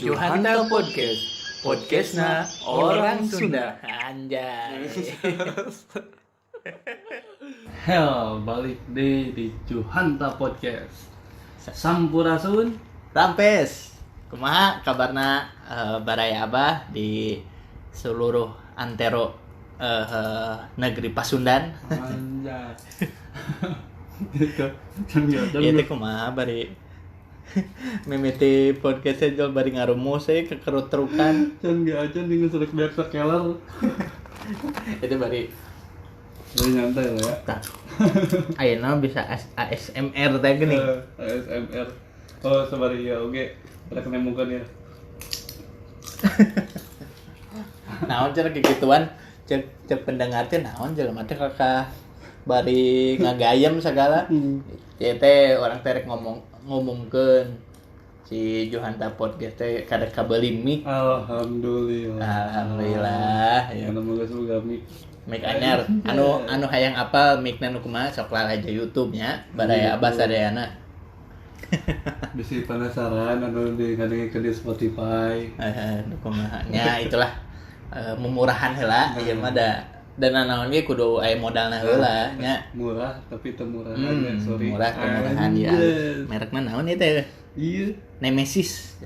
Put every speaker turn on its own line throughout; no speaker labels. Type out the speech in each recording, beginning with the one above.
Juhanta Podcast, podcastna orang Sunda. Anjay.
Hell, balik deh di Juhanta Podcast. Sampurasun.
Rampes. Kumaha kabarna baraya Abah di seluruh antero negeri Pasundan?
Anjay. Gitu.
Ieu teh kumaha bari mimiti podcastnya jual bari ngarumus we kekerutrukan.
Can ge acan jeung surek beak sakeler.
Itu bari
Bari nyantai lah ya.
Tah. Ayeuna bisa ASMR teh geuning.
ASMR. Oh, sabari ya oge. Rek nemukeun ya.
Naon cenah kikituan cek pendengar teh naon jelema teh kakak bari ngagayem segala. Ieu teh urang teh rek ngomongkeun si Juhanta Podcast teh kadek kabeuli mic.
Alhamdulillah.
Alhamdulillah ya.
Anu geus boga mic.
Mic anyar. Anu hayang apal mic-na nu kumaha sok lah aja YouTube nya baraya Abah sadayana.
Bisi penasaran anu di ngadengkeun di Spotify.
Nu kumaha nya itulah memurahan heula ieu mah da dan naon ge kudu aya modalna heula nya.
Murah tapi teu murahan ya, sorry.
Murah teu murahan ya. Merekna naon ieu teh?
Iya.
Nemesis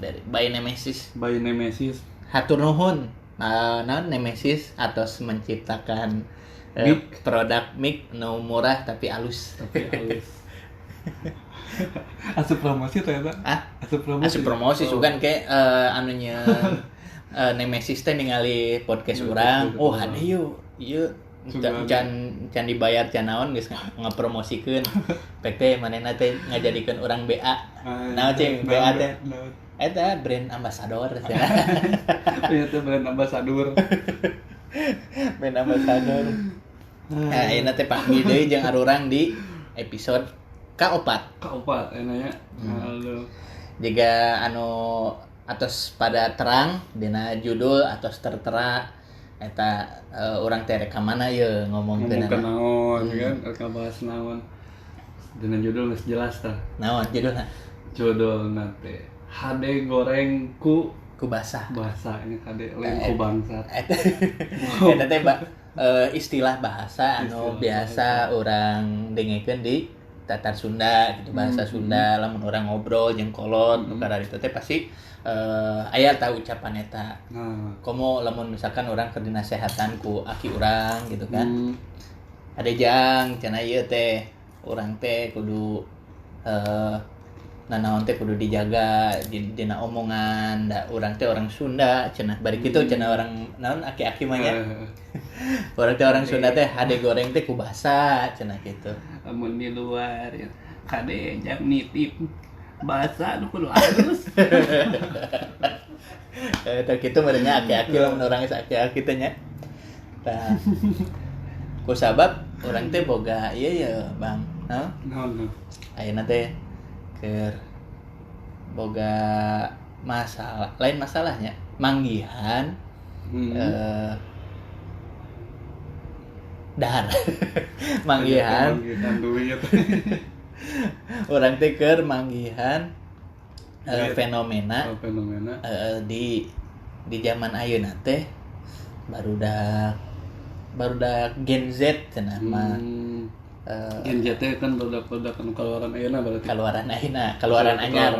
dari by Nemesis.
By Nemesis.
Hatur nuhun. Naon Nemesis atos menciptakan
mic.
Produk mic nu murah tapi alus.
Tapi alus. Asup promosi ternyata.
Ah?
Asup promosi.
Asup promosi sugan ke anunya Nemesis teh ningali podcast urang. Oh, hade yeuh. Ieu can dibayar can naon geus ngapromosikeun. Pek teh manehna teh ngajadikeun urang BA. Naon cing BA teh? Eta brand ambassador.
Ternyata brand ambassador.
Brand ambassador. Nah, ayeuna teh panggih deui jeung arurang di episode ka-4.
Ka-4 enanya. Halo.
Jika anu atos pada terang dina judul atos tertera eta urang teh rek ka mana ye ngomongkeun
naon kan rek bahas naon. Dina judul geus jelas tah.
Naon judulna?
Judulna teh HD goreng ku
basah.
Basah ini HD lain ku bangsat.
Eta teh istilah bahasa anu biasa urang dengekeun di tatar Sunda gitu, bahasa Sunda lamun urang ngobrol jeung kolot nu kararitu teh pasti aya tah ucapan eta. Komo lamun misalkan urang keur dinasehatan ku aki urang gitu kan. Ade jang cenah ieu teh urang teh kudu nanaon teh kudu dijaga dina omongan da urang teh orang Sunda cenah bari kitu cenah orang naon aki-aki mah nya. Urang teh orang Sunda teh hade goreng teh ku basa cenah kitu.
Amun di luar ya kade jang nitip bahasa nu kudu halus.
Tah kitu meureun nya aki-aki lamun urang geus aki-aki teh nya. Tah ku sabab urang teh boga ieu ya Bang. Naon?
Naon?
Ayeuna teh keur boga masalah, lain masalahnya, manggihan dahar. Manggihan
duit.
Urang teh keur manggihan fenomena di zaman ayeuna teh barudak Gen Z cenah mah.
Gen Z teh kan barudak-barudak anu kaluaran ayeuna berarti.
Kaluaran ayeuna, kaluaran anyar.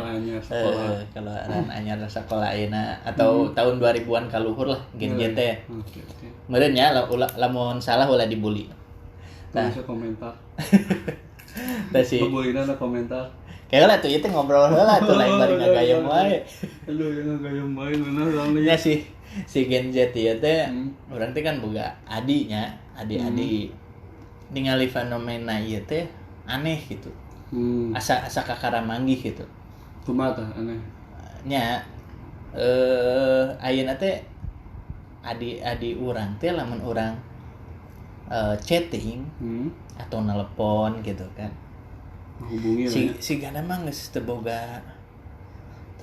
Kaluaran anyar sakola ayeuna atau tahun 2000-an kaluhur lah Gen Z teh.
Oke, oke.
Meureun nya lamun salah ulah dibully.
Nah, bisa komentar.
Tah si
Bebulina komentar.
Kayak lah tuh ieu teh ngobrol heula tuh lain bari ngagayem wae.
Aduh, ngagayem wae bener soalnya.
Nya si Gen Z ieu teh urang teh kan boga adinya, adi-adi. Ningali fenomena ieu teh aneh gitu. Asa kakara manggih gitu.
Kumaha tah aneh?
Nya ayeuna teh adi-adi urang teh lamun urang chatting atau nelpon gitu kan.
Hubungi
si gana mah geus teu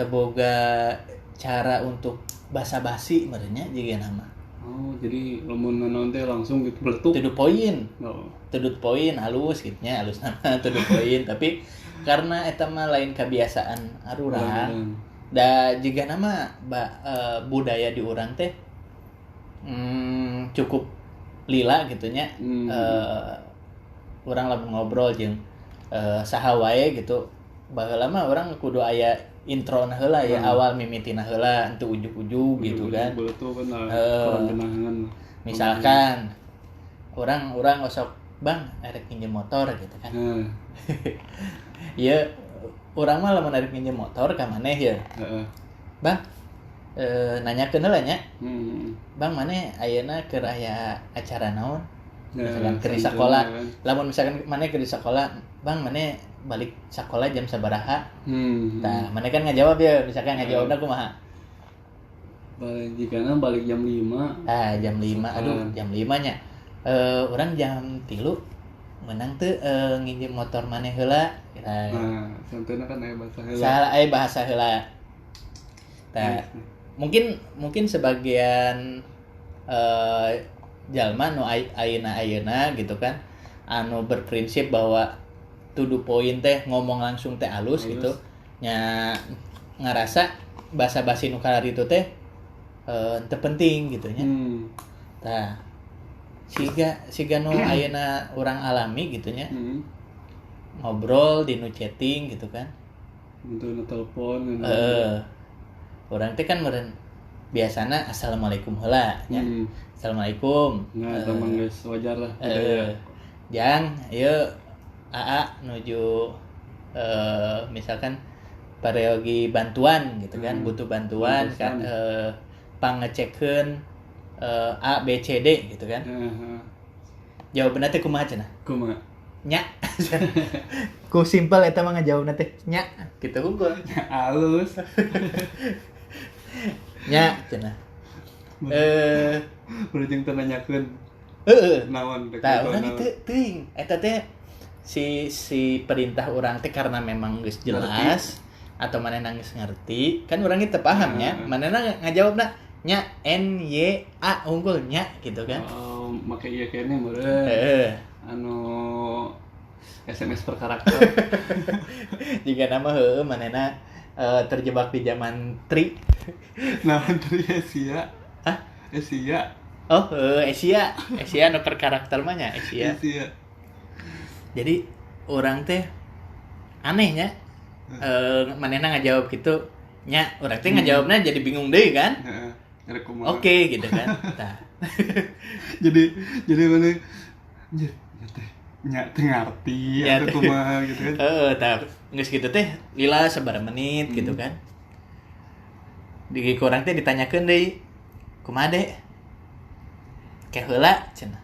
boga cara untuk basa-basi meureun nya jiga nama.
Oh, jadi lamun nanaon teh langsung gitu beletuk.
To the point.
Oh.
To the point halus gitu nya, halus nama to the point, tapi Karena eta mah lain kebiasaan arurang. Da jiga nama budaya di urang teh cukup lila gitu nya. Urang lamun ngobrol jeung saha wae gitu. Baheula mah urang kudu aya intro na heula ya, awal mimitina heula henteu ujug-ujug gitu kan. Misalkan orang osok bang erek minjem motor gitu kan. Ieu urang mah lamun erek minjem motor ka maneh ya. Bang nanyakeun heula nya. Bang maneh ayeuna keur aya acara naon? Misalkan keur di sakola. Lamun misalkan maneh keur di sakola, bang maneh balik sekolah jam sabaraha? Tah, maneh kan ngajawab ya, misalkan ngajawabna kumaha?
Balik jikana balik jam 5.
Ah, jam 5. Aduh, jam 5 nya. Urang jam 3 menang teu nginjem motor maneh heula.
Nah, santuna kan aya bahasa heula.
Salah aya bahasa heula. Tah, mungkin sebagian jalma nu ayeuna-ayeuna gitu kan, anu berprinsip bahwa to the point teh ngomong langsung teh alus gitu nya, ngarasa basa-basi nu kararitu teh teu penting gitu nya. Tah, siga nu ayeuna urang alami gitu nya. Ngobrol di nu chatting gitu kan.
Untuk nu telepon.
Urang teh kan meureun biasana assalamualaikum heula nya. Assalamualaikum.
Nah, teman geus wajar lah.
Jang, ieu AA nuju misalkan pareogi bantuan gitu kan, butuh bantuan kan, pangecekeun A B C D gitu kan. Jawabanna teh kumaha cenah?
Kumaha?
Nya. Ku simpel eta mah ngajawabna teh nya gitu unggul.
Halus.
Nya cenah.
Berujung teh nanyakeun.
Heeh.
Naon rek.
Tah urang teh teuing eta teh si perintah urang teh karena memang geus jelas atau manehna geus ngerti kan urang teh paham nya, manehna ngajawabna nya N Y A unggul nya gitu kan.
Oh, make ieu kene meureun.
Heeh.
Anu SMS per karakter.
Jika nama heueuh manehna terjebak di zaman Tri.
Naon Tri Asia?
Hah?
Asia.
Oh, Asia. Asia anu per karakter mah nya Asia.
Asia.
Jadi orang teh anehnya manehna ngajawab gitu nya, urang teh ngajawabna jadi bingung deui kan.
Heeh.
Oke gitu kan. Tah.
Jadi maneh anjir nya teh ngarti atau kumaha gitu kan.
Heeh, tah geus kitu teh lila sabaraha menit gitu kan. Di ku urang teh ditanyakeun deui, kumaha dek? Ke heula cenah.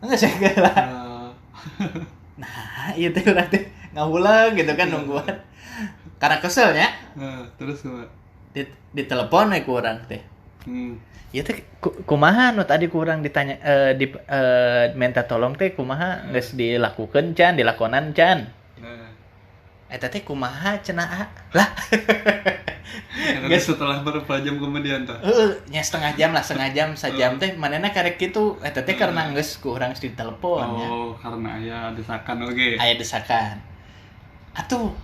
Geus ke heula. Nah, ieu teh urang teh ngahulang gitu kan nungguan. Karena kesel nya.
Terus kumaha?
Di telepon we ku urang teh. Ieu teh kumaha nu tadi ku urang ditanya minta tolong teh kumaha geus dilakukeun can, dilakonan can. Eta teh kumaha cenah lah.
Geus setelah berapa jam kemudian tah?
Heeh, nya setengah jam lah, setengah jam, sajam teh manehna karek kitu. Eta teh karena geus ku urang geus ditelepon nya.
Oh, karena aya desakan oge.
Aya desakan. Atuh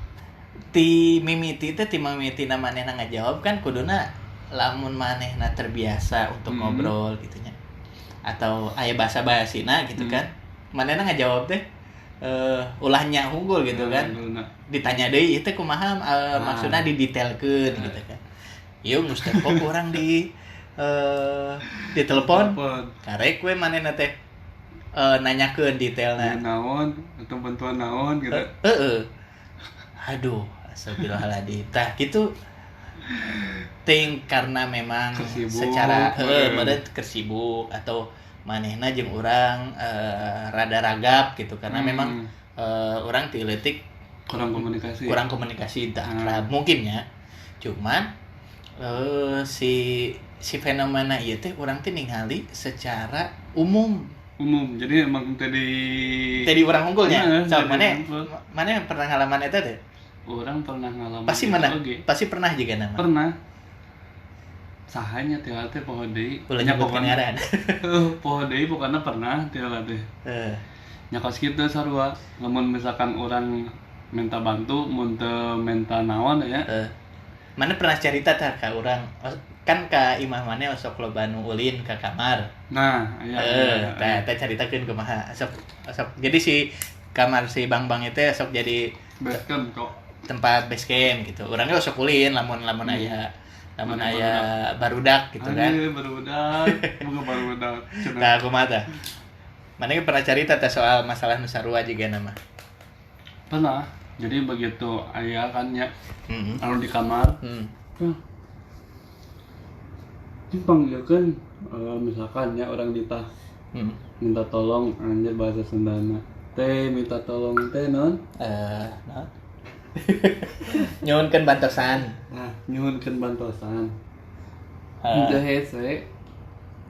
ti mimiti teh ti mimitina manehna ngajawab kan kuduna lamun manehna terbiasa untuk ngobrol gitu nya. Atau aya basa-basina gitu kan. Manehna ngajawab teh ulah nya unggul gitu kan. Ditanya deui ieu teh kumaha maksudna didetailkeun gitu kan. Ieu geus teh kok urang di ditelepon. Karek we manehna teh nanyakeun detailna.
Naon atau bantuan naon gitu.
Heeh. Aduh, astagfirullahaladzim. Tah gitu ting karena memang
kersibuk,
secara meureun kersibuk atau manehna jeung urang rada ragap gitu karena memang urang ti leutik kurang komunikasi tah akrab mungkin ya. Cuman si fenomena ieu teh urang teh ningali secara umum.
Jadi emang tadi
urang unggulnya. So, mana pernah ngalaman eta teh?
Urang pernah ngalaman.
Pasti mana? Pasti pernah juga nama.
Pernah. Sahanya teh teh poho deui.
Ulah nyebutkeun ngaran.
Poho deui pokona pernah teh teh. Nya kos kitu sarua. Lamun misalkan urang Minta bantu mun teu minta naon ya.
Mana pernah cerita tah ka urang kan ka imah maneh osok loba nu ulin ka kamar.
Nah, aya.
Tah teh caritakeun kumaha osok osok. Jadi si kamar si Bang-bang itu osok jadi
base camp kok.
Tempat base camp gitu. Urangnya osok ulin lamun lamun aya lamun aya barudak gitu kan.
Anjir, barudak, boga barudak. Cenah.
Tah kumaha tah? Mana pernah cerita teh soal masalah nu sarua jiga nama?
Pernah. Jadi begitu aya kan nya anu di kamar. Ini panggilkan misalkan ya orang ditah minta tolong, anjir bahasa Sundana teh minta tolong teh non
Naon? Nyuhunkeun bantosan.
Nah, nyuhunkeun bantosan. Teu hese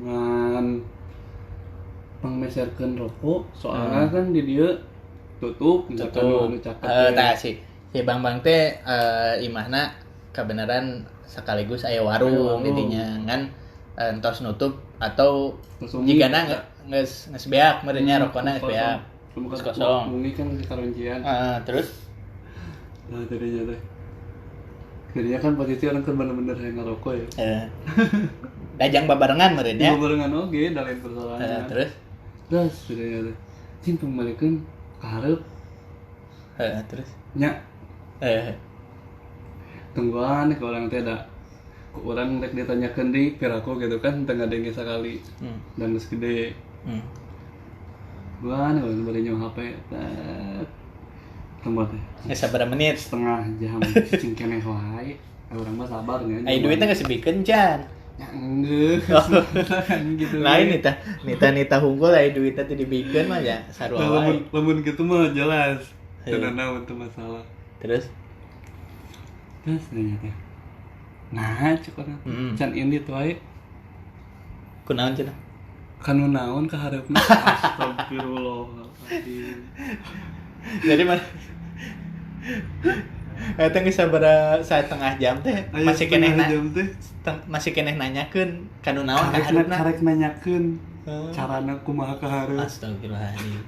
ngan pangmeserkeun rokok soalnya kan di dieu tutup misalkan
Tutup.
anu caket teh.
Tah si si Bang-bang teh imahna kebenaran sekaligus aya warung
Aya warung.
didinya ngan entos nutup atau
Terus wengi.
jigana geus geus beak meureun nya rokona geus beak.
Kosong.
Geus kosong.
Wengi kan di karoncian.
Terus
Nah, jadinya teh. Jadinya kan posisi orang kan bener-bener yang ngerokok ya.
Dajang babarengan meureun nya.
Ya. Barengan oge da lain persoalan.
Terus
Terus jadinya teh. Cing pangbalikeun ka hareup
terus
nya tungguan ke orang teh da ku urang rek ditanyakeun di piraku gitu kan teu ngadenge sakali dan geus gede. Tungguan urang bari nyewa HP. Tet. Tunggu teh.
Geus sabaraha menit?
Setengah jam cicing keneh wae. Urang mah sabar nya.
Ai duitna geus dibikeun can.
Ya enggeus. Kan gitu.
Lain nita nita nita hungkul ai duitna teh dibikeun mah ya sarua
Nah,
wae.
lamun lamun gitu mah jelas.
Iya.
Teu naon teu masalah.
Terus
Terus nanya teh. Nah, cek urang. Can ini tuh wae
Kunaon cenah?
kanu naon ka hareupna. Astagfirullahaladzim.
Jadi mana eta geus sabaraha satengah jam teh
Aya
masih keneh
setengah jam teh
masih keneh nanyakeun kanu naon ka
karek
hareupna.
karek nanyakeun carana kumaha ka hareup.
Astagfirullahaladzim.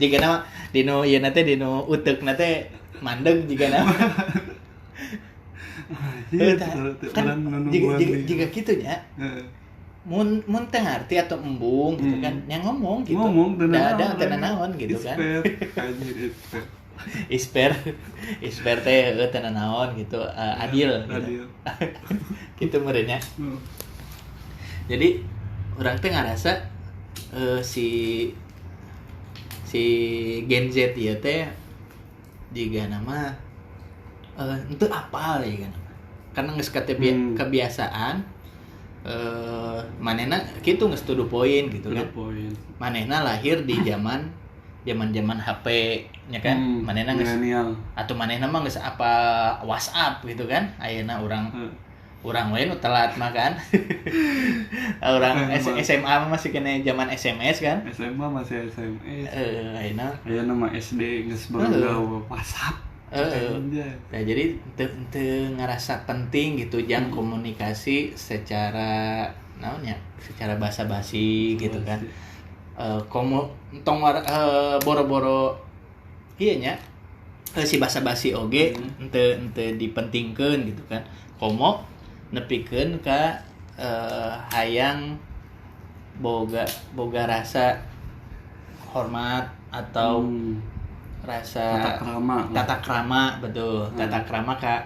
Jika nama dino ieu na teh dino uteukna teh mandeg jika nama.
Anjir, teu
Kan
urang nu
jika
nungguan
jika
di.
jika kitu nya
Heeh.
mun mun teu ngarti atau embung gitu kan yang ngomong gitu.
Ngomong teu
Da
nanaon.
da teu nanaon gitu kan.
Isper. Anjir, isper.
Isper isper teh heueuh teu nanaon gitu, adil gitu.
Adil.
Gitu meureun nya. Jadi urang teh ngarasa si si Gen Z ieu teh jiga nama henteu apal ya kan. Karena geus kebiasaan manehna kitu geus to the point gitu
To the
kan.
point.
Manehna lahir di zaman zaman-zaman HP nya kan. Manehna geus
Milenial.
atau manehna mah geus apa WhatsApp gitu kan. Ayeuna urang urang we nu telat mah kan. Urang SMA mah masih kena zaman SMS kan.
SMA masih SMS.
Ayeuna
Ayeuna mah SD geus baru WhatsApp. Anjay.
Nah, jadi teu ngerasa penting gitu jang komunikasi secara naonnya, secara basa-basi gitu kan. Komo tong boro-boro ieu nya si basa-basi oge henteu henteu dipentingkeun gitu kan. Komo nepikeun ka hayang boga boga rasa hormat atau rasa
Tata krama lah.
Tata krama betul. Tata krama ka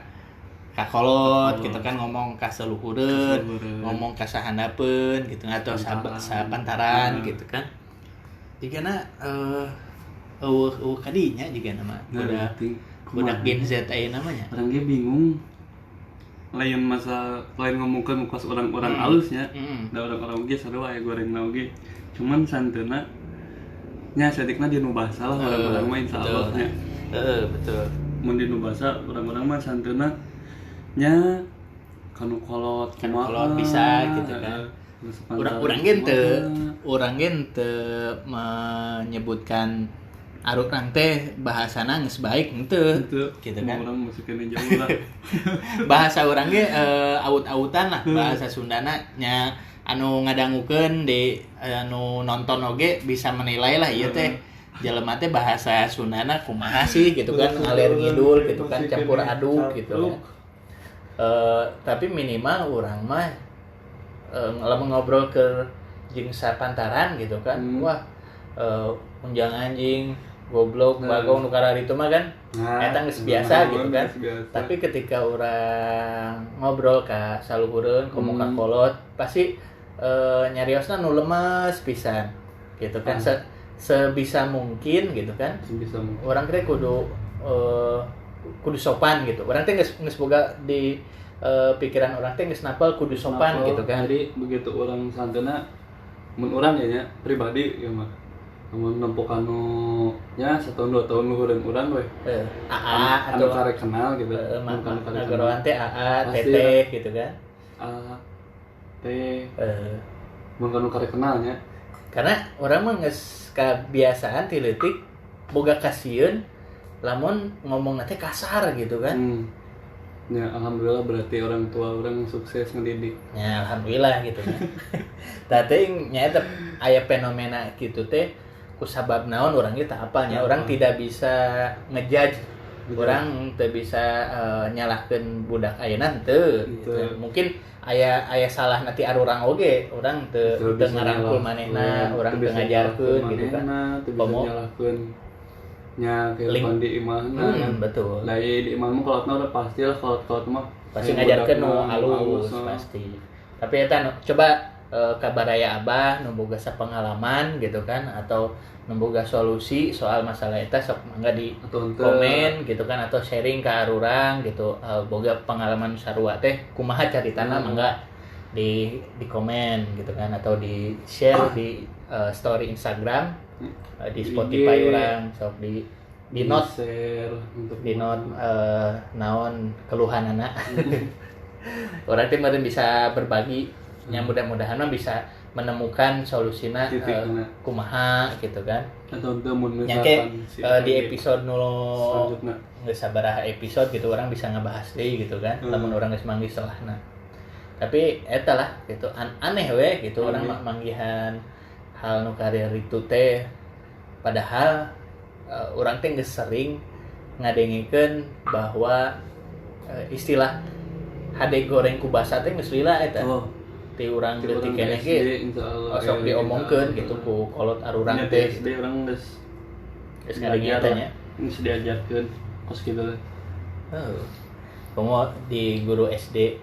ka kolot gitu kan, ngomong ka seluhureun,
Kaseluhureun.
ngomong ka sahandapeun gitu atau sapantaran gitu kan. Jigana eueuh eueuh kadinya jigana mah
Nah,
budak
penting.
budak Gen Z aya namanya.
Urang ge bingung. Lain masa lain ngomongkeun kos orang-orang alusnya. Da orang-orang oge sarua aya gorengna oge. Cuman santeuna nya saeutikna di nu basa lah orang-orang mah insyaallah nya.
Heeh, betul.
Mun di nu basa orang-orang mah santeuna nya kanu kolot
Kanu
kumaha,
kolot bisa gitu kan.
nu sepantaran
Urang urang ge teu,
kumaha.
urang ge teu menyebutkan arurang teh bahasana geus baik henteu
Henteu.
gitu kan.
Urang masih kena jauh lah.
Bahasa urang ge aut-autan lah bahasa Sundana nya anu ngadangukeun di anu nonton oge bisa menilai lah ieu teh Jelema teh bahasa Sundana kumaha sih gitu kan, ngalir ngidul gitu kan, campur aduk gitu kan. Tapi minimal urang mah lamun ngobrol ke jeung sapantaran gitu kan, wah unjang anjing, goblok, bagong nu kararitu mah kan eta geus biasa gitu kan.
Biasa.
Tapi ketika urang ngobrol ka saluhureun, komo ka kolot, pasti nyariosna nu lemes pisan gitu kan. Sebisa mungkin gitu kan.
Sebisa mungkin.
Urang teh kudu kudu sopan gitu. Urang teh geus boga di pikiran urang teh geus napal kudu sopan gitu kan.
Jadi begitu urang santena mun urang ya nya pribadi ya mah. Mun nempo kanu nya 1 tahun 2 tahun luhureun urang we.
AA
anu karek kenal gitu.
Nagoroan teh AA, Teteh gitu kan.
A T. Mun kanu karek kenal nya.
Karena urang mah geus kabiasaan ti leutik boga kasieun lamun ngomongna teh kasar gitu kan.
Ya alhamdulillah berarti orang tua orang sukses ngedidik.
Ya alhamdulillah gitu kan. Tah teh nya eta aya fenomena gitu teh kusabab naon urang ge teu apal nya, urang tidak bisa ngejudge, urang teu bisa nyalahkeun budak ayeuna henteu gitu. Mungkin aya salah nanti arurang oge, urang teu ngarangkul manehna, urang teu ngajarkeun gitu kan.
Teu bisa nyalahkeun nya kehidupan di imahna kan.
Betul.
Lah di imahmu kolotna udah pasti lah, kolot-kolot mah
pasti ngajarkeun nu alus pasti. Tapi eta coba kabaraya abah nu boga sapengalaman gitu kan, atau nu boga solusi soal masalah eta sok mangga di komen gitu kan, atau sharing ka arurang gitu, boga pengalaman sarua teh kumaha caritana mangga di komen gitu kan, atau di share di story Instagram, di Spotify urang sok di note
share untuk
di note naon keluhanana. Urang teh meureun bisa berbagi nya, mudah-mudahan mah bisa menemukan solusina kumaha gitu kan.
Atau teu mun misalkan si
di episode nu geus sabaraha episode gitu orang bisa ngebahas deui gitu kan, lamun urang geus manggih selahna. Tapi eta lah gitu, aneh we gitu orang manggihan hal nu kararitu teh, padahal urang teh geus sering ngadengikeun bahwa istilah hade goreng ku basa teh geus lila eta. Ti urang leutik keneh ge sok diomongkeun gitu ku kolot arurang teh.
SD urang geus
ngadengin eta nya.
Geus diajarkeun kos kitu teh.
Heuh. Komo di guru SD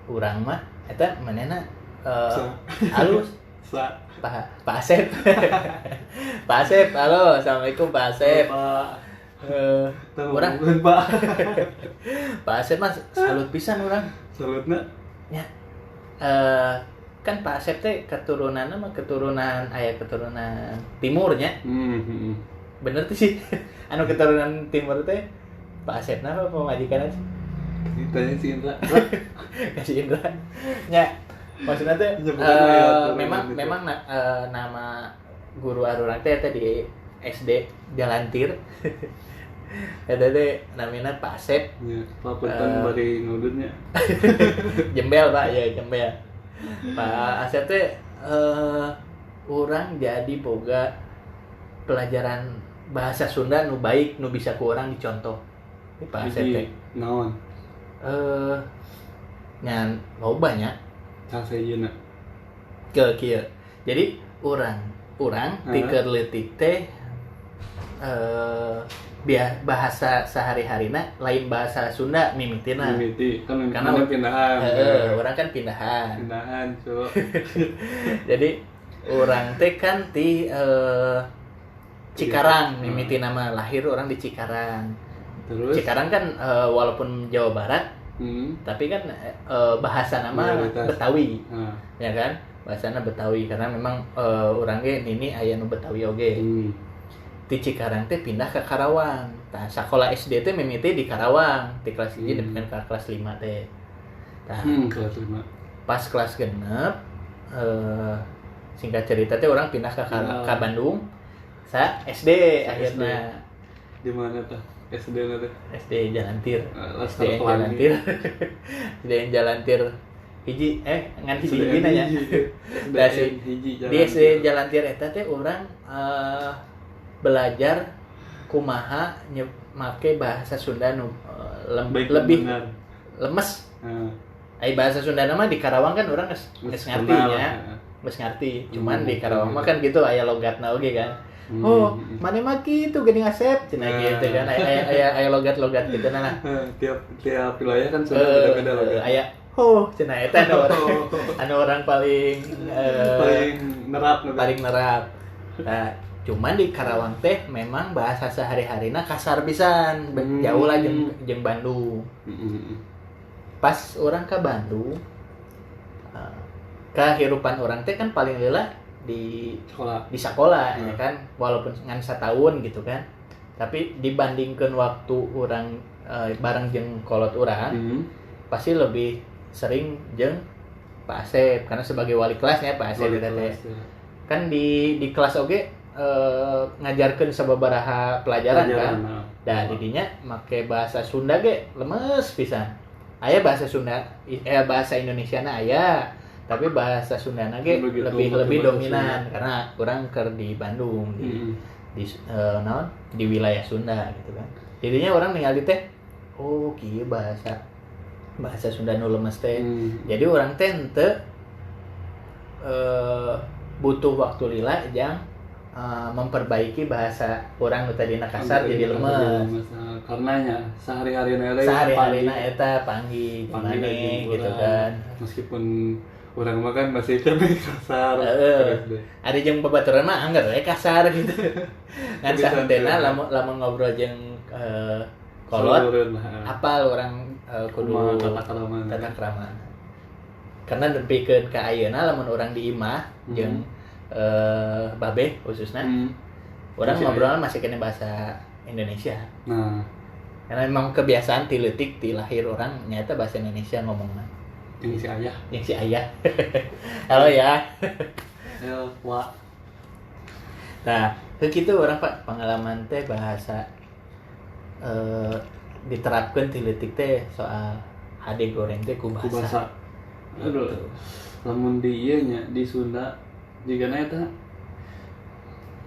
urang mah eta manehna halus. Pak Asep. Pak Asep, halo, assalamualaikum Pak Asep.
Pak.
Urang
Pak.
Pak Asep mah salut pisan urang.
Salutna?
Nya. Kan Pak Asep teh keturunanna mah keturunan aya keturunan timurnya. Bener tuh sih. Anu keturunan timur teh Pak Asep na apa pamajikanna sih?
Ditanya si Indra.
Kasih Indra. Nya maksudnya teh memang nama guru arurang teh eta di SD Jalantir. Eta teh namina Pak Asep.
Ya, Pak punten bari ngudutnya.
Jembel Pak, ya jembel. Pak Asep teh urang jadi boga pelajaran bahasa Sunda nu baik nu bisa ku urang dicontoh. Pak Asep teh.
Naon?
Nya loba nya.
Sasejena.
Ke kieu. Jadi urang ti keur leutik teh bahasa sehari-harina lain bahasa Sunda mimitina.
Mimiti kan karena pindahan.
Urang kan pindahan.
Pindahan, cuk.
Jadi urang teh kan ti Cikarang, mimitina mah lahir urang di Cikarang.
Terus
Cikarang kan walaupun Jawa Barat, tapi kan bahasa nama Betawi. Ya kan? Bahasana Betawi karena memang urang ge nini aya nu Betawi oge. Di Cikarang teh pindah ke Karawang. Tah sakola SD teh mimiti di Karawang, di kelas 1 nepi ka kelas 5 teh. Tah
kelas 5.
Pas kelas 6 singkat cerita teh orang pindah ke Bandung. Sa SD akhirnya.
Di mana tah? SD na teh?
SD Jalantir. SD Jalantir. SD Jalantir hiji ngan hiji hiji nya. Di SD Jalantir eta teh urang belajar kumaha make bahasa Sunda nu lebih lemes. Ai bahasa Sunda mah di Karawang kan orang geus ngarti nya. Geus ngarti. Cuman di Karawang mah kan gitu aya logatna oge kan. Oh, maneh mah kitu geuning Asep cenah gitu kan. Aya logat-logat gitu nah.
Tiap wilayah kan sudah beda-beda logat.
Aya oh cenah eta anu orang paling
paling nerap.
Paling nerap. Nah, cuman di Karawang teh memang bahasa sehari-harina kasar pisan, jauh lah jeung Bandung. Pas orang ke Bandung, kehidupan orang teh kan paling lila di
sekolah,
di sekolah ya kan, walaupun ngan setahun gitu kan. Tapi dibandingkan waktu orang bareng jeung kolot orang, pasti lebih sering jeung Pak Asep karena sebagai wali kelasnya Pak Asep
wali kelas, ya.
Kan di kelas oge ngajarkeun sababaraha pelajaran kan. Da didinya make bahasa Sunda ge lemes pisan. Aya bahasa Sunda bahasa Indonesiana aya, tapi bahasa Sundana ge lebih dominan Sunda. Karena urang keur di Bandung di di wilayah Sunda gitu kan. Jadinya orang ningali teh oh kieu bahasa Sunda nu lemes teh. Jadi orang teh henteu butuh waktu lila jang memperbaiki bahasa orang nu tadina kasar jadi lemes.
Karenanya sehari-harina
eta panggih maneh gitu kan.
Meskipun orang mah kan masih kene kasar.
Ada jeung babaturan mah angger we kasar gitu. Ngan sahenteuna lamun ngobrol jeung kolot apal orang kudu tata krama. Karena nepikeun ka ayeuna lamun urang di imah jeung babeh khususna orang ngobrol masih kena bahasa Indonesia.
Nah,
karena memang kebiasaan ti leutik ti lahir orang nyata bahasa Indonesia ngomongna.
Jeung si ayah.
Jeung si ayah. Halo ya.
Halo, wa.
Nah, kitu orang Pak pengalaman teh bahasa diterapkan ti leutik teh soal hade goreng teh ku bahasa.
Aduh. Lamun di ieu nya di Sunda jigana eta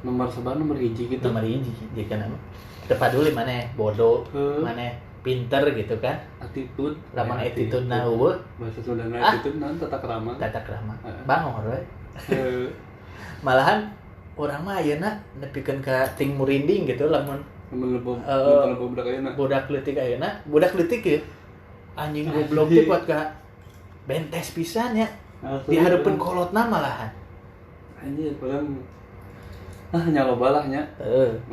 nomor sabar nomor hiji gitu.
Nomor hiji jigana mah. Teu paduli maneh bodoh, maneh pinter gitu kan.
Attitude,
lamun attitude na eueuh.
Bahasa Sundana attitude naon tata krama.
Tata krama. Bangor we. Malahan urang mah ayeuna nepikeun ka ting murinding gitu lamun
budak ayeuna.
Budak leutik ayeuna, budak leutik ya. Anjing goblok teh kuat ka bentes pisan ya. Di hareupeun kolotna malahan.
Anjir, orang nyaloba lah nya.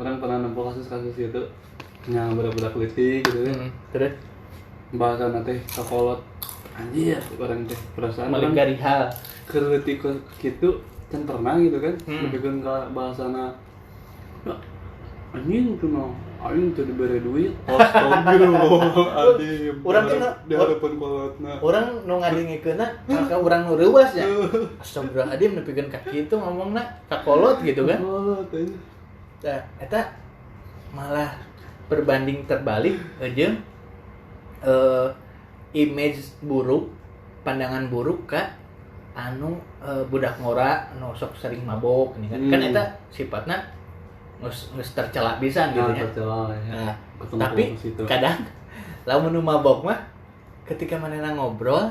Orang pernah nempo kasus-kasus gitu. Nya budak-budak leutik gitu kan.
Terus
bahasana teh ka kolot. Anjir, orang teh perasaan
maling garihal.
Keur leutik kitu can pernah gitu kan. Nepikeun ka bahasana anjing kumaha aing teu dibere duit. Astagfirullahaladzim.
Urang teh
di hareupeun kolotna.
Urang nu ngadengikeunna ka urang nu reuas nya. Astagfirullahaladzim nepikeun ka kitu ngomongna ka kolot gitu kan.
Kolot anjing.
Tah eta malah berbanding terbalik jeung image buruk, pandangan buruk ka anu budak ngora anu sok sering mabok nih kan. Kan eta sifatna geus tercela pisan gitu ya.
Tercela ya.
Nah, tapi kadang lamun nu mabok mah ketika manehna ngobrol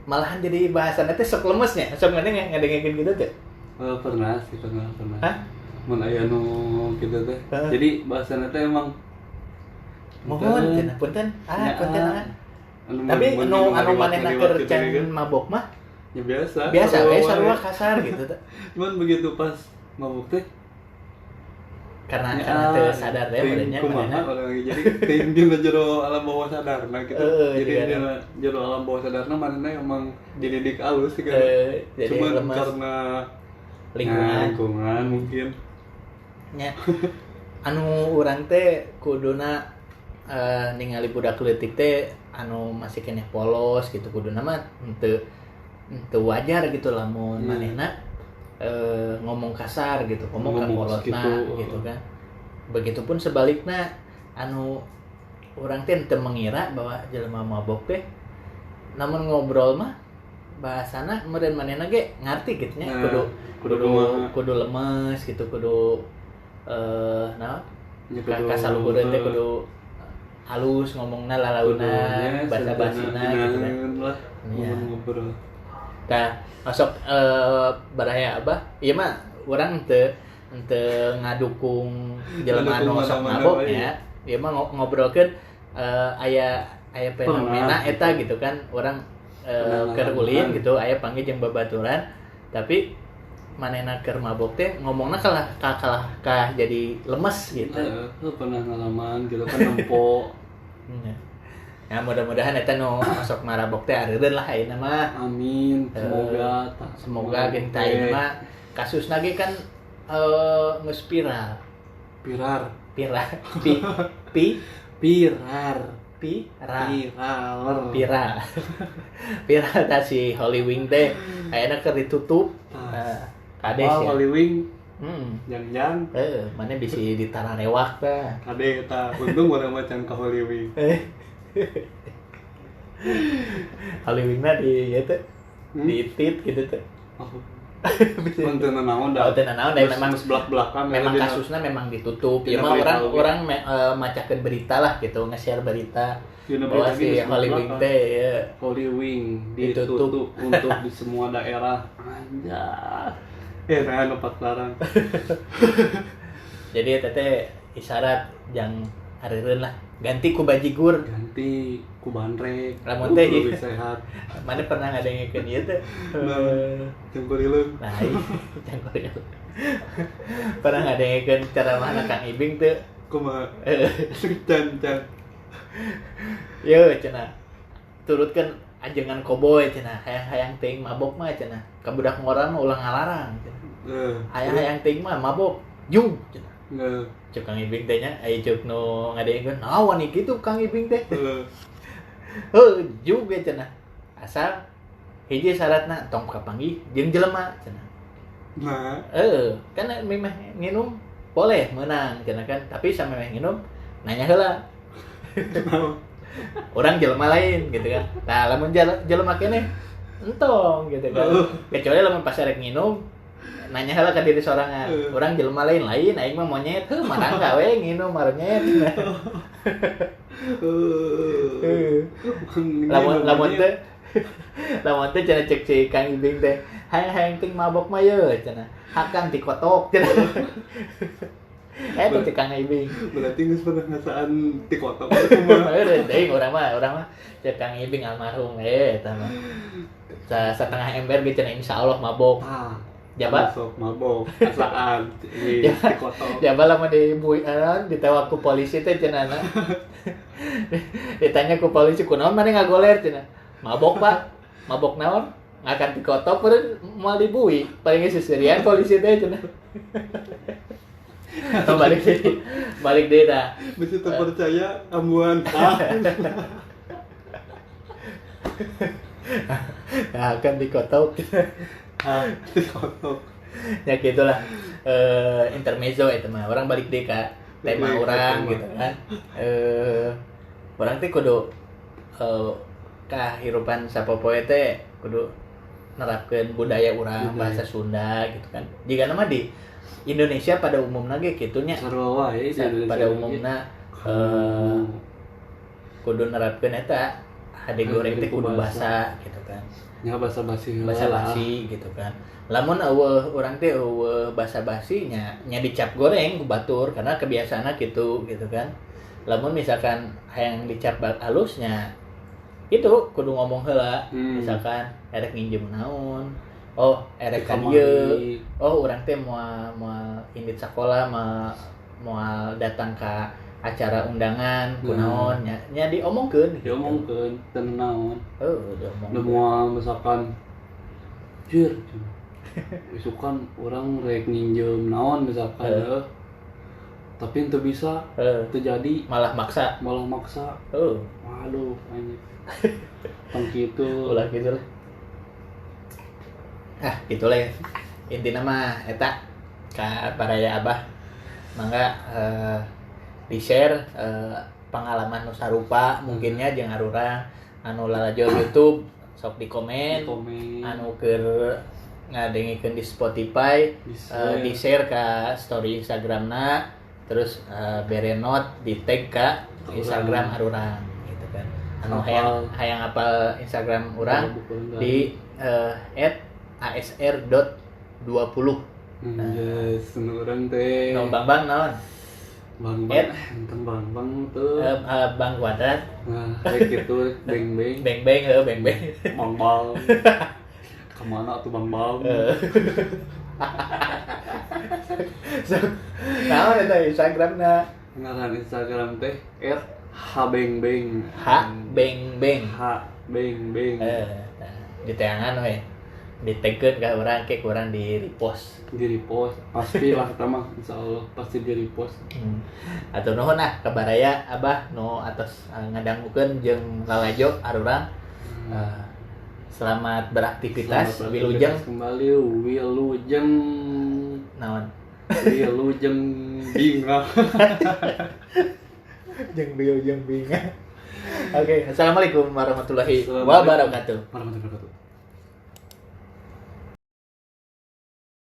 malahan jadi bahasanna teh sok lemes nya. Sok maneh ngadengekeun gitu teh?
Pernah sih, pernah.
Hah?
Mun aya nu kitu teh. Jadi bahasanna teh emang
mohon cenah punten. Ah, punten ah. Tapi nu anu manehna keur can mabok mah
ya biasa.
Biasa we sarua kasar gitu teh.
Cuman begitu pas mabok teh
karena teu sadar deh badannya
kumaha orang jadi ting dina jero alam bawah sadarna gitu. Jadi dina jero alam bawah sadarna manehna emang dididik alus sih kan. Cuman
lemas.
Karena
lingkungan
mungkin
nya anu urang teh kuduna ningali budak leutik teh anu masih keneh polos gitu kuduna mah henteu wajar gitu lamun manehna ngomong kasar gitu, ngomong ka kolotna gitu kan. Begitupun sebaliknya anu urang teh teu mengira bahwa jelema mabok teh namun ngobrol mah bahasana meureun manehna ge ngarti gitu nya, kudu lemes gitu, kudu Naon? Kasaluhureun teh kudu halus ngomongna lalauna basa-basina gitu kan.
Lah, ngobrol.
Tah, masuk baraya abah, ieu mah urang teu ngadukung jelema anu sok mabok nya. Ieu mah ngobrolkeun aya fenomena eta gitu kan, urang keur ulin gitu, aya panggih jeung babaturan, tapi manehna keur mabok teh ngomongna kalah jadi lemes gitu.
Heeh, pernah ngalaman gitu kan nempo.
Ya mudah-mudahan eta nu sok marabok teh areureun lah ayeuna mah.
Amin, semoga
semoga genta ayeuna mah kasusna ge kan geus viral. Viral. Viral tah si Holy Wing teh ayeuna keur ditutup. Kades ya.
Holy Wing. Jang-jang.
Mana bisi ditararewak tah.
Kade eta untung urang mah can ka Holy Wing.
Holy Wing-na di ieu teh. Di tit gitu teh.
Oh. Teu naon da.
Teu naon da memang
belak-belakan
memang kasusna memang ditutup. Ieu mah orang macakeun berita lah gitu, nge-share berita. Bahwa si Holy Wing teh ya.
Holy Wing ditutup untuk di semua daerah. Anjay. Saya lupa larang.
Jadi teteh isyarat jang areureun lah. Ganti ku bajigur,
ganti ku bandrek.
Lamun teh
lebih sehat.
Mana pernah ngadengekeun ieu teh?
Cangkurileung.
Nah, cangkurileung. Pernah ngadengekeun ceramahna Kang Ibing teu?
Kumaha? Can.
Yeuh cenah. Turutkeun ajengan koboy cenah, hayang-hayang teuing mabok mah cenah. Ka budak ngora mah ulah ngalarang cenah. Hayang-hayang teuing mah mabok, jung cenah. Cek Kang Ibing teh nya, aya cek nu ngadengekeun, naon nih kitu Kang Ibing teh. Heuh, jung ge cenah. Asal hiji syaratna tong kapanggih jeung jelema cenah.
Nah,
kan memeh nginum boleh meunang cenah kan, tapi samemeh nginum nanya heula. Orang jelema lain gitu kan. Nah, lamun jelema keneh entong gitu kan. Kecuali lamun pas rek nginum nanya heula ka diri sorangan. Orang jelema lain aing mah monyet, heuh marangga we nginum maronyet. Lamun teu cenah cek si Kang Ibing teh, hayang-hayang ting mabok mah ye cenah. Hakang tikotok cenah. Itu cek Kang Ibing.
Berarti geus pernah ngasaan tikotok
kumaha? Heuh, urang mah cek Kang Ibing almarhum eta mah. Setengah ember ge cenah insyaallah mabok. Jaba
sok mabok asaan di tikotok.
Jaba lamun ditewak ku polisi teh cenah. Ditanya ku polisi kunaon maneh ngagoler cenah. Mabok, Pak. Mabok naon? Ngakan tikotok meureun moal dibui. Paling geus seserian polisi teh cenah. Balik deui tah.
Bisa terpercaya ambuan.
Nah, kan dikotok.
Dikotok.
Ya gitulah. Intermezzo eta mah. Orang balik deui ka tema orang gitu kan. Orang teh kudu kahirupan sapopoe teh kudu nerapkeun budaya urang, bahasa Sunda gitu kan. Jigana mah di Indonesia pada umumna ge kitu nya.
Sarua wae
pada umumna kudu nerapkeun eta hade goreng teh kudu basa gitu kan.
Nya basa-basi
basa-basi gitu kan. Lamun eueuh urang teh eueuh basa-basi nya dicap goreng ku batur karena kebiasaanna kitu gitu kan. Lamun misalkan hayang dicap halusnya itu kudu ngomong heula. Misalkan erek nginjem naon, oh erek ka dieu, oh urang teh moal indit sakola, moal datang ka acara undangan kunaon nya, nya diomongkeun
gitu. Diomongkeun teu naon.
Heuh, diomongkeun.
Moal misalkan jir isukan urang rek nginjem naon misalkan tapi teu bisa, teu jadi,
malah maksa. Waduh,
anjir. Tong kitu.
Ulah kitu lah. Ah, gitulah ya. Intina mah eta ka baraya abah. Mangga di-share pengalaman nu sarupa mungkinnya jeung arurang anu lalajo YouTube sok di komen, anu keur ngadengikeun di Spotify,
Di-share.
Di-share ke story Instagramna, terus bere note, di tag ke Instagram arurang gitu kan. Anu
Apal.
Hayang hayang apal Instagram urang
Buku
di @asr.20.
Yes, nu urang teh.
No Bang Bang naon?
Bang Bang, enten Bang Bang tuh.
Bang Kuadrat.
Nah, kayak gitu, beng beng.
Beng beng heuh, beng beng.
Bang Bang. Kemana tuh Bang Bang?
So, naon eta Instagramna?
Ngaran Instagram teh @hbengbeng.
H beng beng.
H beng beng.
Nah, di teangan we. Ditagkeun ka urang ke kurang di repost.
Di repost pastilah eta mah, insyaallah pasti di repost.
Atur nuhun ah ka baraya Abah nu atos ngadangukeun jeung lalajo arurang. Selamat beraktivitas.
Selamat
wilujeng
beraktivitas kembali, wilujeng.
Naon?
Wilujeng bingah.
Jeung wilujeng bingah. Oke, assalamualaikum warahmatullahi
Assalamualaikum
wabarakatuh.
warahmatullahi wabarakatuh.